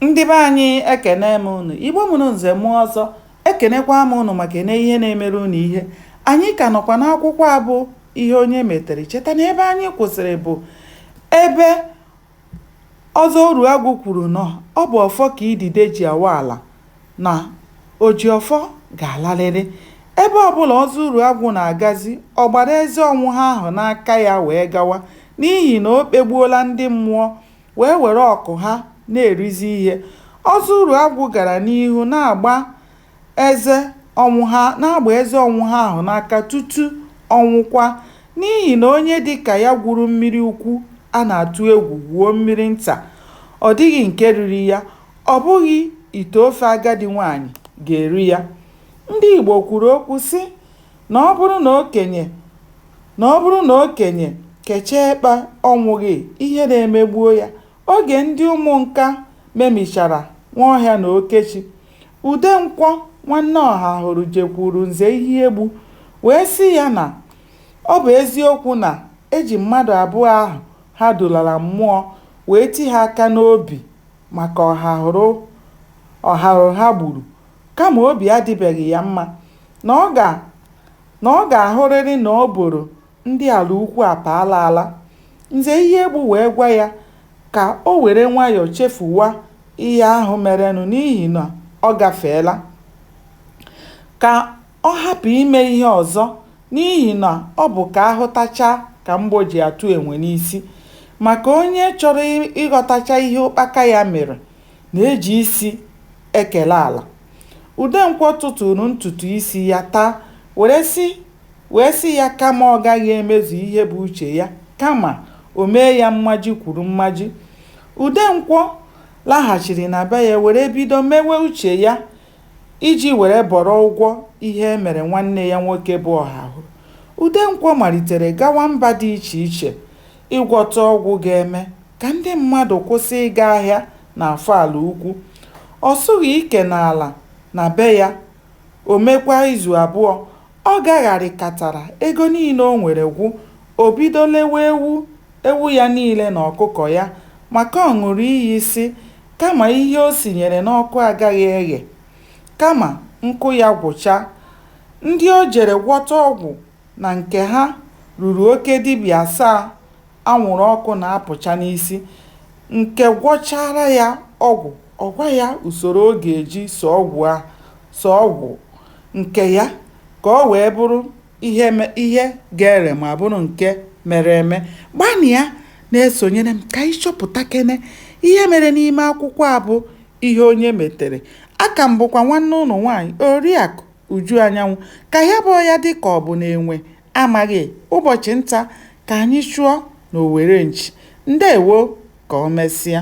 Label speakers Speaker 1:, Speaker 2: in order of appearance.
Speaker 1: Ndị be anyị, ekene m unu. Igbo mụrụ nze mụọ ọzọ, ekenekwa m unu ma kene ihe na-emere unu ihe. Anyị ka nọkwa n'akwụkwọ a bụ Ihe Onye Metere. Cheta na ebe anyị kwụsịrị bụ ebe Ọzọ Uruagwụ kwuru na ọ bụ ọfọ ka idide ji awa ala, na ojiọfọ ga-alarịrị. Ebe ọbụla Ọzọ Uruagwụ na-agazi, ọ gbara eze Ọnwụha ahụ n'aka ya wee gawa, n'ihi na o kpegbuola ndị mmụọ wee were ọkụ ha na-erizi ihe. Ọzọ Uruagwụ gara n'ihu na-agba eze Ọnwụha na-agba eze Ọnwụha ahụ n'aka tutu ọ nwụkwaa, n'ihi na onye dị ka ya gwuru mmiri ukwu a na-atụ egwu gwuo mmiri nta, ọ dịghị nke riri ya, ọ bụghị ite ofe agadi nwaanyị ga-eri ya. Ndị Igbo kwuru okwu sị na ọ bụrụ na okenye na ọ bụrụ na okenye kechaa ekpe ọ nwụghị, ihere emegbuo ya. Oge ndị Ụmụnka memichara Nwọhịa na Okechi, Udenkwọ nwanne Ọhahụrụ jekwuuru Nze Ihiegbu wee sị ya na ọ bụ eziokwu na e ji mmadụ abụọ ahụ ha dulara mmụọ wee ti ha aka n'obi maka Ọhahụrụ ha gburu, kama obi adịbeghị ya mma, na ọ ga na ọ ga-ahụrịrị na o boro ndị Alaukwu apaala ala. Nze Ihiegbu wee gwa ya ka o were nwayọọ chefuwa ihe ahụ merenụ n'ihi na ọ gafeela. Ka ọ hapụ ime ihe ọzọ n'ihi na ọ bụ ka a hụtachaa ka mgbọ ji atụ enwe n'isi. Maka onye chọrọ ịghọtacha ihe ụkpaka ya mịrị na-eji isi ekele ala. Udenkwọ tụtụụrụ ntutu isi ya taa wee sị ya kama ọ gaghị emezu ihe bụ uche ya kama o mee ya mmaji kwuru mmaji. Udenkwọ laghachiri na be ya were bido mewe uche ya iji were bọrọ ụgwọ ihe e mere nwanne ya nwoke bụ Ọhahụrụ. Udenkwọ malitere gawa mba dị iche iche ịgwọta ọgwụ ga-eme ka ndị mmadụ kwụsị ịga ahịa n'Afọ Alaukwu. Ọ sụghị ike n'ala na be ya, o mekwaa izu abụọ. Ọ gagharịkatara ego niile o nwere gwụ, o bido lewe ewu ewu ya niile na ọkụkọ ya maka ọ ṅụrụ iyi sị kama ihe o sinyere n'ọkụ agaghị eghe kama nkụ ya gwụchaa. Ndị o jere gwọta ọgwụ na nke ha ruru oke dibịa asaa anwụrụ ọkụ na-apụcha n'isi, nke gwọchaara ya ọgwụ ọ gwa ya usoro ọ ga-eji sọọ ọgwụ nke ya ka o wee bụrụ ihe ga-ere ma bụrụ nke mere eme. Gbanịa na-esonyere m ka anyị chọpụtakene ihe mere n'ime akwụkwọ a bụ Ihe Onye Metere. Aka m bụkwa nwanne ụnụ nwaanyị, Oriakụ Uju Anyanwụ. Ka ya bụ ọya dị ka ọ bụ na enwe amaghị ụbọchị nta ka anyị chụọ n'owere nchi. Ndewo, ka o mesịa.